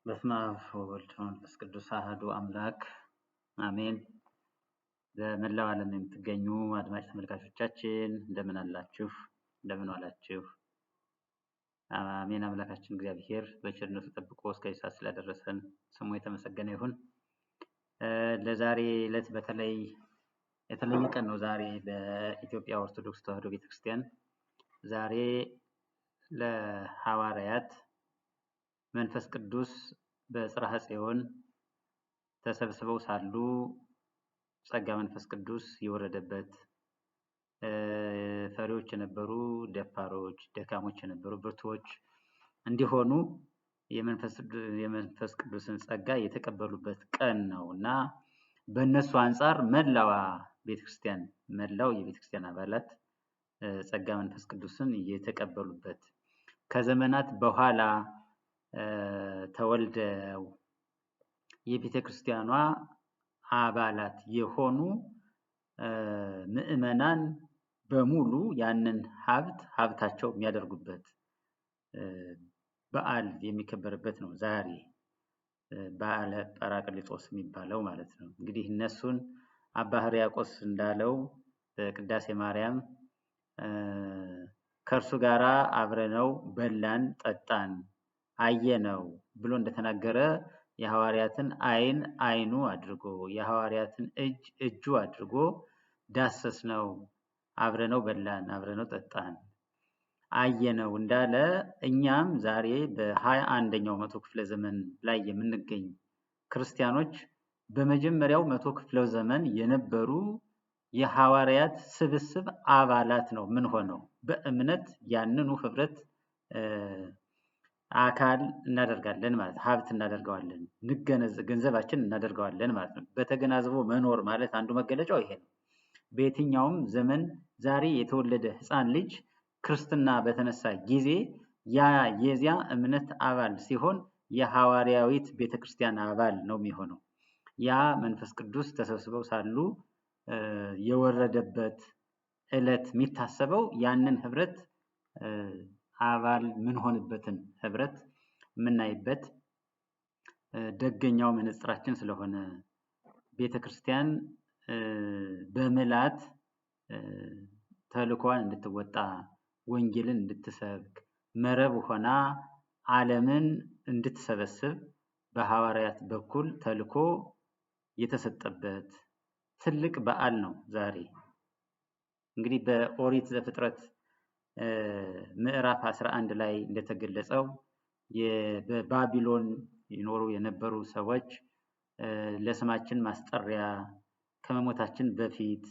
በስመ አብ ወወልድ ወመንፈስ ቅዱስ አሐዱ አምላክ አሜን። በመላው ዓለም የምትገኙ አድማጭ ተመልካቾቻችን እንደምን አላችሁ? እንደምን ዋላችሁ? አሜን። አምላካችን እግዚአብሔር በቸርነቱ ጠብቆ እስከዚህ ሰዓት ስላደረሰን ስሙ የተመሰገነ ይሁን። ለዛሬ ዕለት በተለይ የተለየ ቀን ነው። ዛሬ በኢትዮጵያ ኦርቶዶክስ ተዋሕዶ ቤተክርስቲያን ዛሬ ለሐዋርያት መንፈስ ቅዱስ በጽርሐ ጽዮን ተሰብስበው ሳሉ ጸጋ መንፈስ ቅዱስ የወረደበት፣ ፈሪዎች የነበሩ ደፋሮች፣ ደካሞች የነበሩ ብርቱዎች እንዲሆኑ የመንፈስ ቅዱስን ጸጋ የተቀበሉበት ቀን ነው እና በእነሱ አንጻር መላዋ ቤተክርስቲያን፣ መላው የቤተክርስቲያን አባላት ጸጋ መንፈስ ቅዱስን የተቀበሉበት፣ ከዘመናት በኋላ ተወልደው የቤተ ክርስቲያኗ አባላት የሆኑ ምዕመናን በሙሉ ያንን ሀብት ሀብታቸው የሚያደርጉበት በዓል የሚከበርበት ነው። ዛሬ በዓለ ጰራቅሊጦስ የሚባለው ማለት ነው። እንግዲህ እነሱን አባ ሕርያቆስ እንዳለው በቅዳሴ ማርያም ከእርሱ ጋር አብረነው በላን ጠጣን አየነው ብሎ እንደተናገረ የሐዋርያትን ዓይን ዓይኑ አድርጎ፣ የሐዋርያትን እጅ እጁ አድርጎ ዳሰስነው፣ አብረነው በላን፣ አብረነው ጠጣን፣ አየነው እንዳለ እኛም ዛሬ በ21ኛው መቶ ክፍለ ዘመን ላይ የምንገኝ ክርስቲያኖች በመጀመሪያው መቶ ክፍለ ዘመን የነበሩ የሐዋርያት ስብስብ አባላት ነው ምን ሆነው በእምነት ያንኑ ህብረት አካል እናደርጋለን ማለት ሀብት እናደርገዋለን፣ ገንዘባችን እናደርገዋለን ማለት ነው። በተገናዝቦ መኖር ማለት አንዱ መገለጫው ይሄ ነው። በየትኛውም ዘመን ዛሬ የተወለደ ሕፃን ልጅ ክርስትና በተነሳ ጊዜ ያ የዚያ እምነት አባል ሲሆን የሐዋርያዊት ቤተክርስቲያን አባል ነው የሚሆነው። ያ መንፈስ ቅዱስ ተሰብስበው ሳሉ የወረደበት ዕለት የሚታሰበው ያንን ህብረት አባል ምንሆንበትን ህብረት የምናይበት ደገኛው መነጽራችን ስለሆነ ቤተክርስቲያን በምልአት ተልእኮዋን እንድትወጣ፣ ወንጌልን እንድትሰብክ፣ መረብ ሆና ዓለምን እንድትሰበስብ በሐዋርያት በኩል ተልእኮ የተሰጠበት ትልቅ በዓል ነው ዛሬ። እንግዲህ በኦሪት ዘፍጥረት ምዕራፍ 11 ላይ እንደተገለጸው በባቢሎን ይኖሩ የነበሩ ሰዎች ለስማችን ማስጠሪያ ከመሞታችን በፊት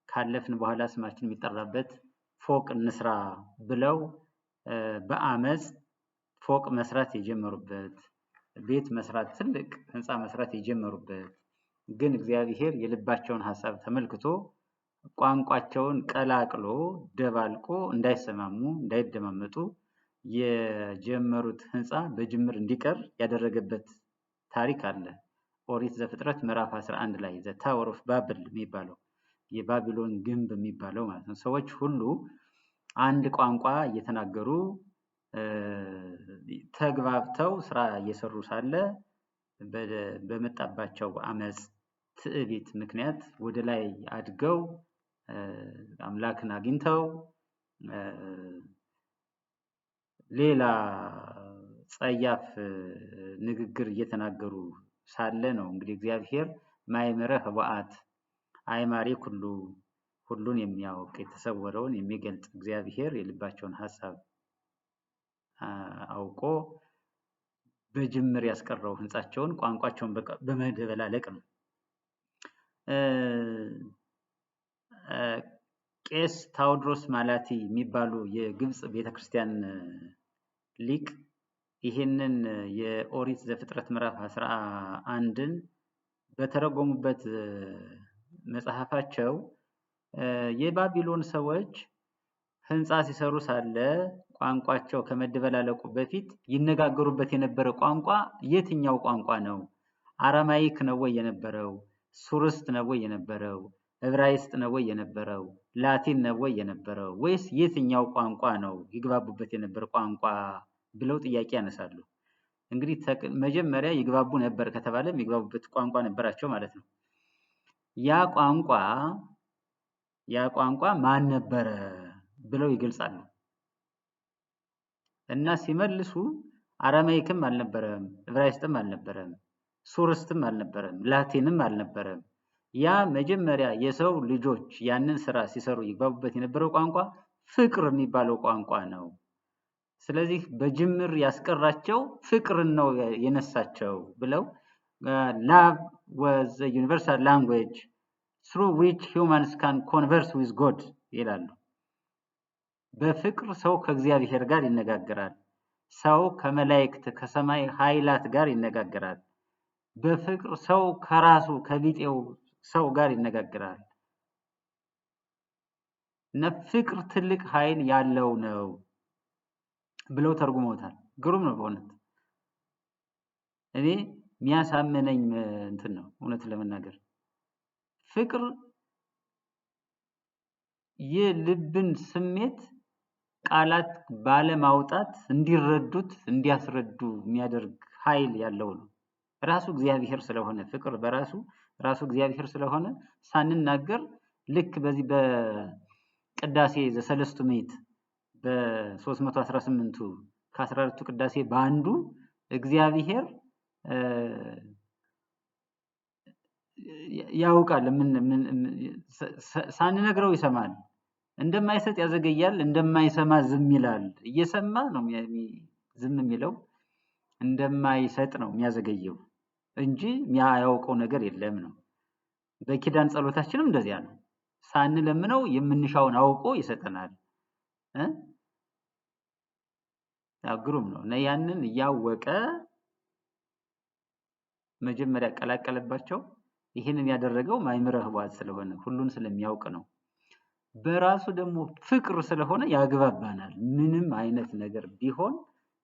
ካለፍን በኋላ ስማችን የሚጠራበት ፎቅ እንስራ ብለው በአመፅ ፎቅ መስራት የጀመሩበት፣ ቤት መስራት፣ ትልቅ ህንፃ መስራት የጀመሩበት፣ ግን እግዚአብሔር የልባቸውን ሀሳብ ተመልክቶ ቋንቋቸውን ቀላቅሎ ደባልቆ እንዳይሰማሙ እንዳይደማመጡ የጀመሩት ህንፃ በጅምር እንዲቀር ያደረገበት ታሪክ አለ። ኦሪት ዘፍጥረት ምዕራፍ 11 ላይ the Tower of Babel የሚባለው፣ የባቢሎን ግንብ የሚባለው ማለት ነው። ሰዎች ሁሉ አንድ ቋንቋ እየተናገሩ ተግባብተው ስራ እየሰሩ ሳለ በመጣባቸው አመፅ ትዕቢት ምክንያት ወደ ላይ አድገው አምላክን አግኝተው ሌላ ጸያፍ ንግግር እየተናገሩ ሳለ ነው እንግዲህ እግዚአብሔር ማእምረ ኅቡዓት አእማሪ ኩሉ፣ ሁሉን የሚያውቅ የተሰወረውን የሚገልጽ እግዚአብሔር የልባቸውን ሀሳብ አውቆ በጅምር ያስቀረው ህንጻቸውን ቋንቋቸውን በመደበላለቅ ነው። ቄስ ታዎድሮስ ማላቲ የሚባሉ የግብጽ ቤተክርስቲያን ሊቅ ይህንን የኦሪት ዘፍጥረት ምዕራፍ 11ን በተረጎሙበት መጽሐፋቸው የባቢሎን ሰዎች ህንፃ ሲሰሩ ሳለ ቋንቋቸው ከመደበላለቁ በፊት ይነጋገሩበት የነበረ ቋንቋ የትኛው ቋንቋ ነው? አራማይክ ነው ወይ የነበረው? ሱርስት ነው ወይ የነበረው? ዕብራይስጥ ነው ወይ የነበረው? ላቲን ነው ወይ የነበረው? ወይስ የትኛው ቋንቋ ነው ይግባቡበት የነበረ ቋንቋ ብለው ጥያቄ ያነሳሉ። እንግዲህ መጀመሪያ ይግባቡ ነበር ከተባለ የሚግባቡበት ቋንቋ ነበራቸው ማለት ነው። ያ ቋንቋ ያ ቋንቋ ማን ነበረ ብለው ይገልጻሉ። እና ሲመልሱ አረማይክም አልነበረም፣ ዕብራይስጥም አልነበረም፣ ሱርስትም አልነበረም፣ ላቲንም አልነበረም። ያ መጀመሪያ የሰው ልጆች ያንን ስራ ሲሰሩ ይግባቡበት የነበረው ቋንቋ ፍቅር የሚባለው ቋንቋ ነው። ስለዚህ በጅምር ያስቀራቸው ፍቅርን ነው የነሳቸው ብለው love was universal language through which humans can converse with God ይላሉ። በፍቅር ሰው ከእግዚአብሔር ጋር ይነጋገራል። ሰው ከመላእክት ከሰማይ ኃይላት ጋር ይነጋገራል። በፍቅር ሰው ከራሱ ከቢጤው ሰው ጋር ይነጋገራል። እና ፍቅር ትልቅ ኃይል ያለው ነው ብለው ተርጉመውታል። ግሩም ነው በእውነት። እኔ የሚያሳምነኝ እንትን ነው እውነት ለመናገር ፍቅር የልብን ስሜት ቃላት ባለማውጣት እንዲረዱት እንዲያስረዱ የሚያደርግ ኃይል ያለው ነው። ራሱ እግዚአብሔር ስለሆነ ፍቅር በራሱ ራሱ እግዚአብሔር ስለሆነ ሳንናገር ልክ በዚህ በቅዳሴ ዘሰለስቱ ምዕት በ318ቱ ከ14ቱ ቅዳሴ በአንዱ እግዚአብሔር ያውቃል። ምን ሳንነግረው ይሰማል። እንደማይሰጥ ያዘገያል፣ እንደማይሰማ ዝም ይላል። እየሰማ ነው ዝም የሚለው፣ እንደማይሰጥ ነው የሚያዘገየው እንጂ የሚያውቀው ነገር የለም ነው። በኪዳን ጸሎታችንም እንደዚያ ነው። ሳንለምነው የምንሻውን አውቆ ይሰጠናል። ግሩም ነው። እና ያንን እያወቀ መጀመሪያ ቀላቀለባቸው። ይህንን ያደረገው ማእምረ ኅቡዓት ስለሆነ ሁሉን ስለሚያውቅ ነው። በራሱ ደግሞ ፍቅር ስለሆነ ያግባባናል። ምንም አይነት ነገር ቢሆን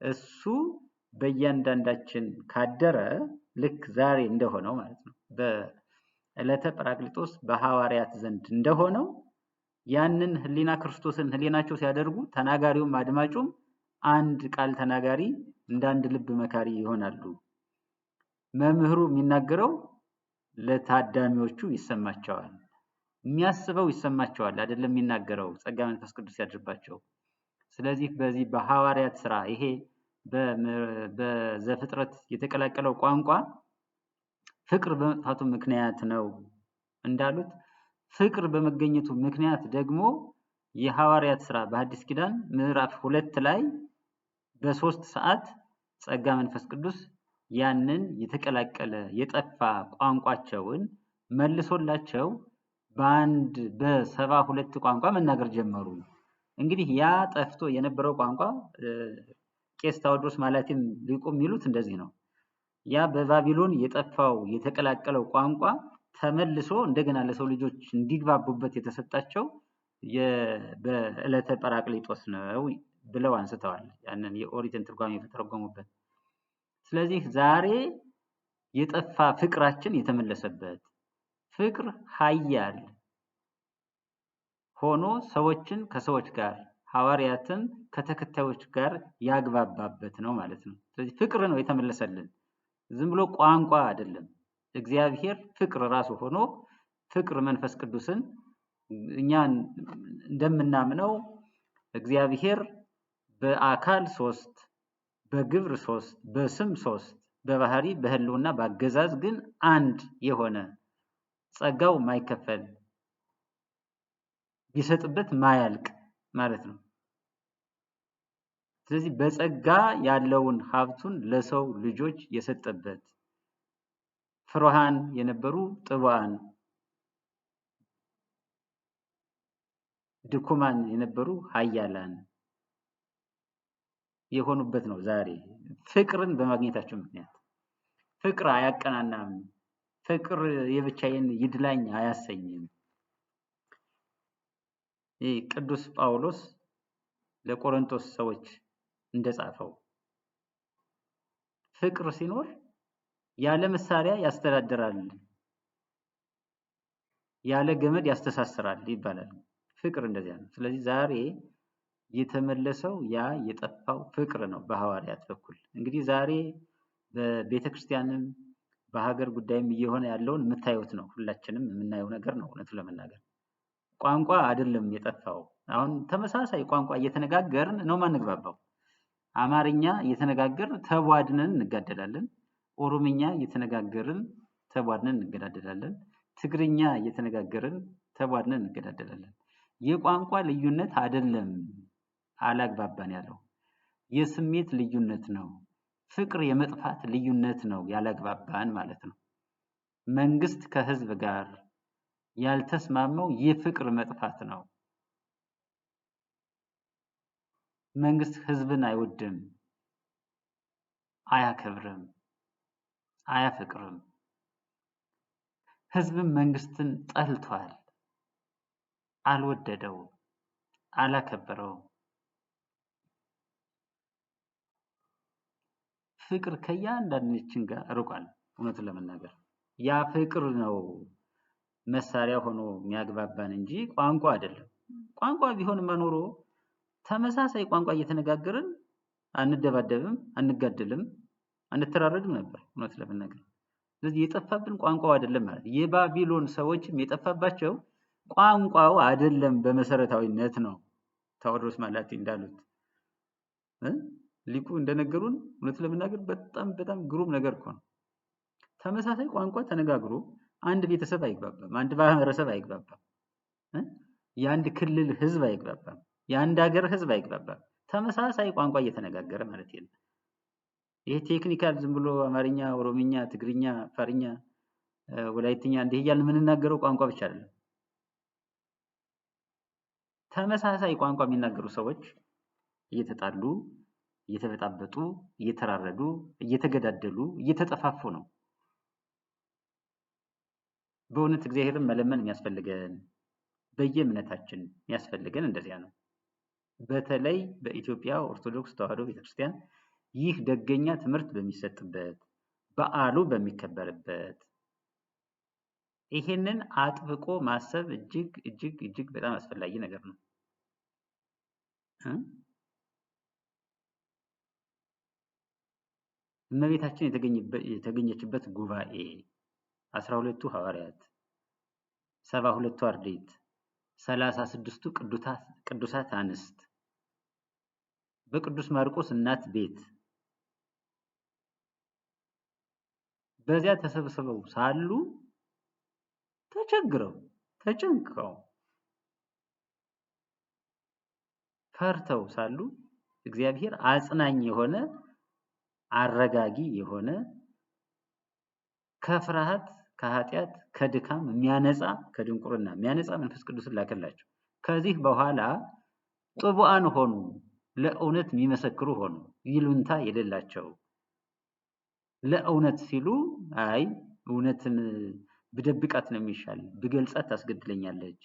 እሱ በእያንዳንዳችን ካደረ ልክ ዛሬ እንደሆነው ማለት ነው። በዕለተ ጰራቅሊጦስ በሐዋርያት ዘንድ እንደሆነው ያንን ሕሊና ክርስቶስን ሕሊናቸው ሲያደርጉ ተናጋሪውም አድማጩም አንድ ቃል ተናጋሪ እንደ አንድ ልብ መካሪ ይሆናሉ። መምህሩ የሚናገረው ለታዳሚዎቹ ይሰማቸዋል። የሚያስበው ይሰማቸዋል፣ አይደለም የሚናገረው። ጸጋ መንፈስ ቅዱስ ያድርባቸው። ስለዚህ በዚህ በሐዋርያት ስራ ይሄ በዘፍጥረት የተቀላቀለው ቋንቋ ፍቅር በመጥፋቱ ምክንያት ነው እንዳሉት ፍቅር በመገኘቱ ምክንያት ደግሞ የሐዋርያት ስራ በሐዲስ ኪዳን ምዕራፍ 2 ላይ በ3 ሰዓት ጸጋ መንፈስ ቅዱስ ያንን የተቀላቀለ የጠፋ ቋንቋቸውን መልሶላቸው በአንድ በ72 ቋንቋ መናገር ጀመሩ። እንግዲህ ያ ጠፍቶ የነበረው ቋንቋ ቄስ ታዎድሮስ ማላቲም ሊቁ የሚሉት እንደዚህ ነው። ያ በባቢሎን የጠፋው የተቀላቀለው ቋንቋ ተመልሶ እንደገና ለሰው ልጆች እንዲግባቡበት የተሰጣቸው በዕለተ ጰራቅሊጦስ ነው ብለው አንስተዋል። ያንን የኦሪትን ትርጓሜ የተተረጎሙበት። ስለዚህ ዛሬ የጠፋ ፍቅራችን የተመለሰበት ፍቅር ኃያል ሆኖ ሰዎችን ከሰዎች ጋር ሐዋርያትን ከተከታዮች ጋር ያግባባበት ነው ማለት ነው። ስለዚህ ፍቅር ነው የተመለሰልን፣ ዝም ብሎ ቋንቋ አይደለም። እግዚአብሔር ፍቅር ራሱ ሆኖ ፍቅር መንፈስ ቅዱስን እኛ እንደምናምነው እግዚአብሔር በአካል 3 በግብር 3 በስም 3 በባህሪ በህልውና በአገዛዝ ግን አንድ የሆነ ጸጋው ማይከፈል ቢሰጥበት ማያልቅ ማለት ነው። ስለዚህ በጸጋ ያለውን ሀብቱን ለሰው ልጆች የሰጠበት ፍሩሃን የነበሩ ጥቡዓን፣ ድኩማን የነበሩ ኃያላን የሆኑበት ነው። ዛሬ ፍቅርን በማግኘታቸው ምክንያት ፍቅር አያቀናናም። ፍቅር የብቻዬን ይድላኝ አያሰኝም። ይህ ቅዱስ ጳውሎስ ለቆሮንቶስ ሰዎች እንደጻፈው ፍቅር ሲኖር ያለ መሳሪያ ያስተዳድራል፣ ያለ ገመድ ያስተሳስራል ይባላል። ፍቅር እንደዚያ ነው። ስለዚህ ዛሬ የተመለሰው ያ የጠፋው ፍቅር ነው በሐዋርያት በኩል። እንግዲህ ዛሬ በቤተክርስቲያንም በሀገር ጉዳይም እየሆነ ያለውን የምታዩት ነው። ሁላችንም የምናየው ነገር ነው። እውነቱን ለመናገር ቋንቋ አይደለም የጠፋው። አሁን ተመሳሳይ ቋንቋ እየተነጋገርን ነው ማንግባባው። አማርኛ እየተነጋገርን ተቧድነን እንጋደላለን። ኦሮምኛ እየተነጋገርን ተቧድነን እንገዳደላለን። ትግርኛ እየተነጋገርን ተቧድነን እንገዳደላለን። የቋንቋ ልዩነት አይደለም አላግባባን ያለው የስሜት ልዩነት ነው። ፍቅር የመጥፋት ልዩነት ነው ያላግባባን ማለት ነው። መንግስት ከህዝብ ጋር ያልተስማማው የፍቅር መጥፋት ነው። መንግስት ህዝብን አይወድም፣ አያከብርም፣ አያፈቅርም። ህዝብም መንግስትን ጠልቷል፣ አልወደደውም፣ አላከበረውም። ፍቅር ከእያንዳንዳችን ጋር ርቋል። እውነቱን ለመናገር ያ ፍቅር ነው መሳሪያ ሆኖ የሚያግባባን እንጂ ቋንቋ አይደለም። ቋንቋ ቢሆን መኖሮ ተመሳሳይ ቋንቋ እየተነጋገርን አንደባደብም፣ አንጋደልም፣ አንተራረድም ነበር እውነት ለመናገር። ስለዚህ የጠፋብን ቋንቋው አይደለም ማለት የባቢሎን ሰዎችም የጠፋባቸው ቋንቋው አይደለም በመሰረታዊነት ነው። ታዎድሮስ ማላቲ እንዳሉት ሊቁ እንደነገሩን እውነት ለመናገር በጣም በጣም ግሩም ነገር እኮ ነው። ተመሳሳይ ቋንቋ ተነጋግሮ አንድ ቤተሰብ አይግባባም፣ አንድ ማህበረሰብ አይግባባም፣ የአንድ ክልል ህዝብ አይግባባም፣ የአንድ ሀገር ህዝብ አይግባባም። ተመሳሳይ ቋንቋ እየተነጋገረ ማለት ነው። ይሄ technical ዝም ብሎ አማርኛ፣ ኦሮምኛ፣ ትግርኛ፣ አፋርኛ፣ ወላይትኛ እንዲህ እያልን የምንናገረው ቋንቋ ብቻ አይደለም። ተመሳሳይ ቋንቋ የሚናገሩ ሰዎች እየተጣሉ፣ እየተበጣበጡ፣ እየተራረዱ፣ እየተገዳደሉ፣ እየተጠፋፉ ነው። በእውነት እግዚአብሔርን መለመን የሚያስፈልገን በየእምነታችን የሚያስፈልገን እንደዚያ ነው። በተለይ በኢትዮጵያ ኦርቶዶክስ ተዋሕዶ ቤተክርስቲያን ይህ ደገኛ ትምህርት በሚሰጥበት፣ በዓሉ በሚከበርበት ይሄንን አጥብቆ ማሰብ እጅግ እጅግ እጅግ በጣም አስፈላጊ ነገር ነው። እመቤታችን የተገኘችበት ጉባኤ 12ቱ ሐዋርያት፣ 72ቱ አርድእት፣ 36ቱ ቅዱሳት አንስት በቅዱስ ማርቆስ እናት ቤት በዚያ ተሰብስበው ሳሉ ተቸግረው ተጨንቀው ፈርተው ሳሉ እግዚአብሔር አጽናኝ የሆነ አረጋጊ የሆነ ከፍርሃት ከኃጢአት ከድካም የሚያነጻ ከድንቁርና የሚያነጻ መንፈስ ቅዱስን ላከላቸው። ከዚህ በኋላ ጥቡዓን ሆኑ፣ ለእውነት የሚመሰክሩ ሆኑ፣ ይሉንታ የሌላቸው ለእውነት ሲሉ አይ እውነትን ብደብቃት ነው የሚሻል፣ ብገልጻት ታስገድለኛለች፣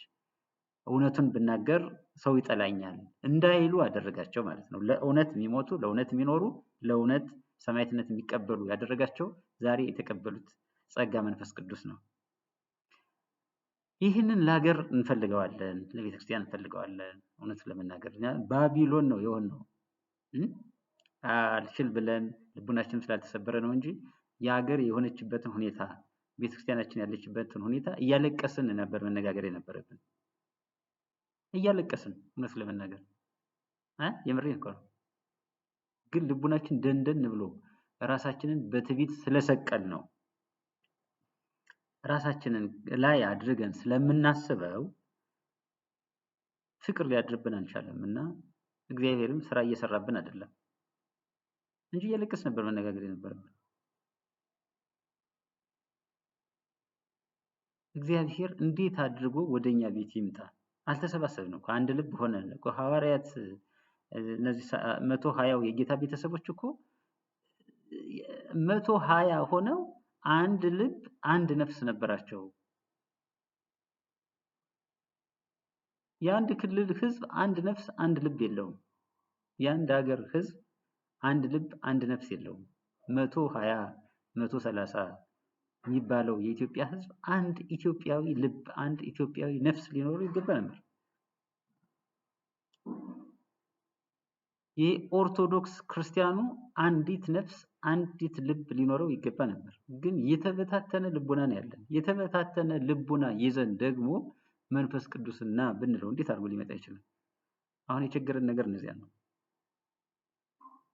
እውነቱን ብናገር ሰው ይጠላኛል እንዳይሉ አደረጋቸው ማለት ነው። ለእውነት የሚሞቱ ለእውነት የሚኖሩ ለእውነት ሰማዕትነት የሚቀበሉ ያደረጋቸው ዛሬ የተቀበሉት ጸጋ መንፈስ ቅዱስ ነው። ይህንን ለሀገር እንፈልገዋለን፣ ለቤተክርስቲያን እንፈልገዋለን። እውነት ለመናገር ባቢሎን ነው የሆነው። አልችል ብለን ልቡናችንም ስላልተሰበረ ነው እንጂ የሀገር የሆነችበትን ሁኔታ ቤተክርስቲያናችን ያለችበትን ሁኔታ እያለቀስን ነበር መነጋገር የነበረብን። እያለቀስን እውነት ለመናገር የምሬን እኮ ነው። ግን ልቡናችን ደንደን ብሎ ራሳችንን በትዕቢት ስለሰቀል ነው ራሳችንን ላይ አድርገን ስለምናስበው ፍቅር ሊያድርብን አልቻለም እና እግዚአብሔርም ስራ እየሰራብን አይደለም እንጂ እያለቀስ ነበር መነጋገር የነበረብን። እግዚአብሔር እንዴት አድርጎ ወደኛ ቤት ይምጣ? አልተሰባሰብንም እኮ አንድ ልብ ሆነን እኮ ሐዋርያት እነዚህ 120 የጌታ ቤተሰቦች እኮ 120 ሆነው አንድ ልብ አንድ ነፍስ ነበራቸው። የአንድ ክልል ህዝብ አንድ ነፍስ አንድ ልብ የለውም። የአንድ ሀገር ህዝብ አንድ ልብ አንድ ነፍስ የለውም። 120 130 የሚባለው የኢትዮጵያ ህዝብ አንድ ኢትዮጵያዊ ልብ አንድ ኢትዮጵያዊ ነፍስ ሊኖረው ይገባ ነበር። የኦርቶዶክስ ክርስቲያኑ አንዲት ነፍስ አንዲት ልብ ሊኖረው ይገባ ነበር። ግን የተበታተነ ልቡና ነው ያለን። የተበታተነ ልቡና ይዘን ደግሞ መንፈስ ቅዱስና ብንለው እንዴት አድርጎ ሊመጣ ይችላል? አሁን የቸገረን ነገር እነዚያ ነው።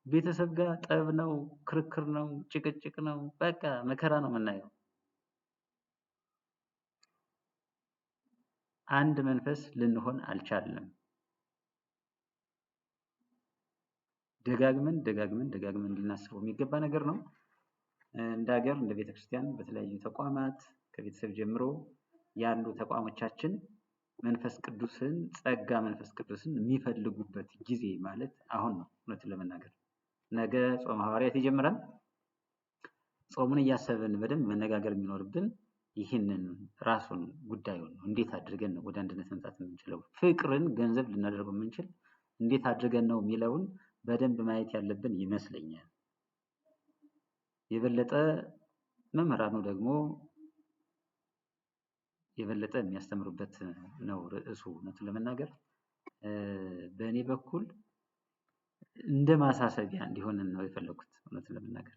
ቤተሰብ ጋር ጠብ ነው፣ ክርክር ነው፣ ጭቅጭቅ ነው፣ በቃ መከራ ነው የምናየው። አንድ መንፈስ ልንሆን አልቻልንም። ደጋግመን ደጋግመን ደጋግመን ልናስበው የሚገባ ነገር ነው። እንደ ሀገር፣ እንደ ቤተክርስቲያን በተለያዩ ተቋማት ከቤተሰብ ጀምሮ ያሉ ተቋሞቻችን መንፈስ ቅዱስን ጸጋ መንፈስ ቅዱስን የሚፈልጉበት ጊዜ ማለት አሁን ነው። እውነቱን ለመናገር ነገ ጾመ ሐዋርያት ይጀምራል። ጾሙን እያሰብን በደንብ መነጋገር የሚኖርብን ይህንን ራሱን ጉዳዩን ነው። እንዴት አድርገን ነው ወደ አንድነት መምጣት የምንችለው? ፍቅርን ገንዘብ ልናደርገው የምንችል እንዴት አድርገን ነው የሚለውን በደንብ ማየት ያለብን ይመስለኛል። የበለጠ መምህራኑ ደግሞ የበለጠ የሚያስተምሩበት ነው ርዕሱ። እውነቱን ለመናገር በእኔ በኩል እንደ ማሳሰቢያ እንዲሆንን ነው የፈለኩት። እውነቱን ለመናገር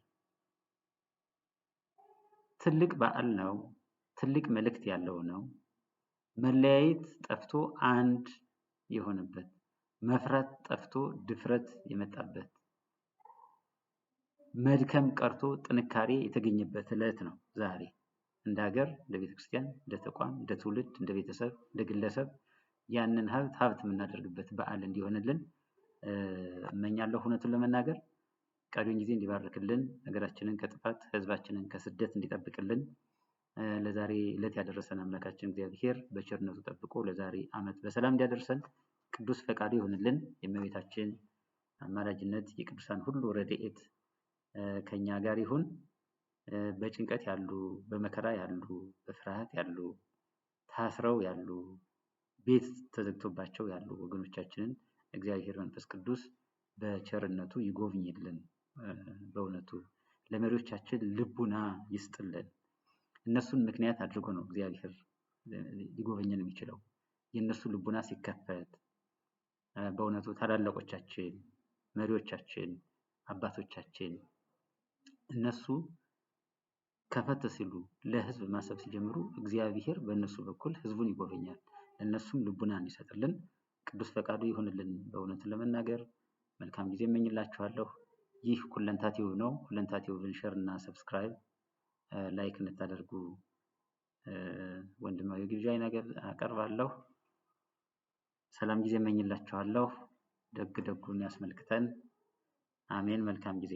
ትልቅ በዓል ነው። ትልቅ መልእክት ያለው ነው። መለያየት ጠፍቶ አንድ የሆነበት፣ መፍራት ጠፍቶ ድፍረት የመጣበት፣ መድከም ቀርቶ ጥንካሬ የተገኘበት ዕለት ነው ዛሬ። እንደ ሀገር፣ እንደ ቤተክርስቲያን፣ እንደ ተቋም፣ እንደ ትውልድ፣ እንደ ቤተሰብ፣ እንደ ግለሰብ ያንን ሀብት ሀብት የምናደርግበት በዓል እንዲሆንልን እመኛለሁ። እውነቱን ለመናገር ቀሪውን ጊዜ እንዲባርክልን፣ ሀገራችንን ከጥፋት ሕዝባችንን ከስደት እንዲጠብቅልን ለዛሬ ዕለት ያደረሰን አምላካችን እግዚአብሔር በቸርነቱ ጠብቆ ለዛሬ ዓመት በሰላም እንዲያደርሰን ቅዱስ ፈቃዱ ይሁንልን። የእመቤታችን አማላጅነት የቅዱሳን ሁሉ ረድኤት ከኛ ጋር ይሁን። በጭንቀት ያሉ፣ በመከራ ያሉ፣ በፍርሃት ያሉ፣ ታስረው ያሉ፣ ቤት ተዘግቶባቸው ያሉ ወገኖቻችንን እግዚአብሔር መንፈስ ቅዱስ በቸርነቱ ይጎብኝልን። በእውነቱ ለመሪዎቻችን ልቡና ይስጥልን። እነሱን ምክንያት አድርጎ ነው እግዚአብሔር ሊጎበኘን የሚችለው። የእነሱ ልቡና ሲከፈት በእውነቱ ታላላቆቻችን፣ መሪዎቻችን፣ አባቶቻችን እነሱ ከፈት ሲሉ ለሕዝብ ማሰብ ሲጀምሩ እግዚአብሔር በእነሱ በኩል ሕዝቡን ይጎበኛል። ለእነሱም ልቡና እንዲሰጥልን ቅዱስ ፈቃዱ ይሁንልን። በእውነቱ ለመናገር መልካም ጊዜ እመኝላችኋለሁ። ይህ ኩለንታ ቲዩብ ነው። ኩለንታ ቲዩብን share እና subscribe like እንድታደርጉ ወንድማዊ ግብዣ ነገር አቀርባለሁ። ሰላም ጊዜ እመኝላችኋለሁ። ደግ ደጉን ያስመልክተን። አሜን። መልካም ጊዜ።